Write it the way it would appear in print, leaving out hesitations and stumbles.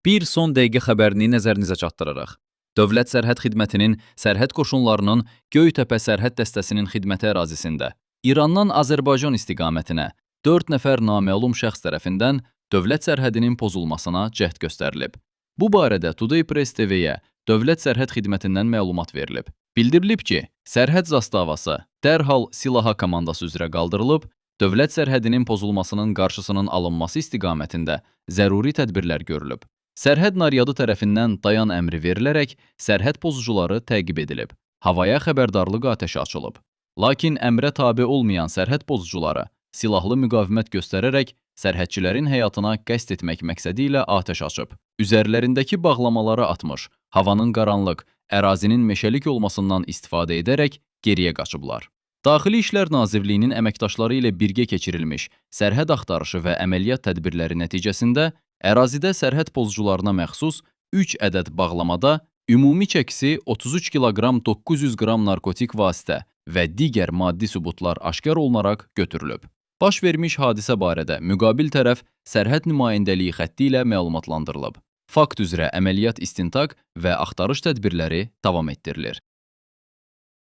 Bir son dəqiqə xəbərini nəzərinizə çatdırırıq. Dövlət Sərhəd Xidmətinin sərhəd qoşunlarının Göytəpə sərhəd dəstəsinin xidməti ərazisində İrandan Azərbaycan istiqamətinə 4 nəfər naməlum şəxs tərəfindən dövlət sərhədinin pozulmasına cəhd göstərilib. Bu barədə Today Press TV-yə Dövlət Sərhəd Xidmətindən məlumat verilib. Bildirilib ki, sərhəd zastavası dərhal silaha komandası üzrə qaldırılıb, dövlət sərhədinin pozulmasının qarşısının alınması istiqamətində zəruri tədbirlər görülüb. Sərhəd naryadı tərəfindən dayan əmri verilərək sərhəd pozucuları təqib edilib. Havaya xəbərdarlıq atəşi açılıb. Lakin əmrə tabe olmayan sərhəd pozucuları silahlı müqavimət göstərərək sərhədçilərin həyatına qəsd etmək məqsədi ilə atəş açıb. Üzərlərindəki bağlamaları atmış, havanın qaranlıq, ərazinin meşəlik olmasından istifadə edərək geriyə qaçıblar. Daxili İşlər Nazirliyinin əməkdaşları ilə birgə keçirilmiş sərhəd axtarışı və əməliyyat tədbirləri nəticəsində ərazidə sərhəd pozucularına məxsus 3 ədəd bağlamada ümumi çəkisi 33 kiloqram 900 qram narkotik vasitə və digər maddi sübutlar aşkar olunaraq götürülüb. Baş vermiş hadisə barədə müqabil tərəf sərhəd nümayəndəliyi xətti ilə məlumatlandırılıb. Fakt üzrə əməliyyat istintaq və axtarış tədbirləri davam etdirilir.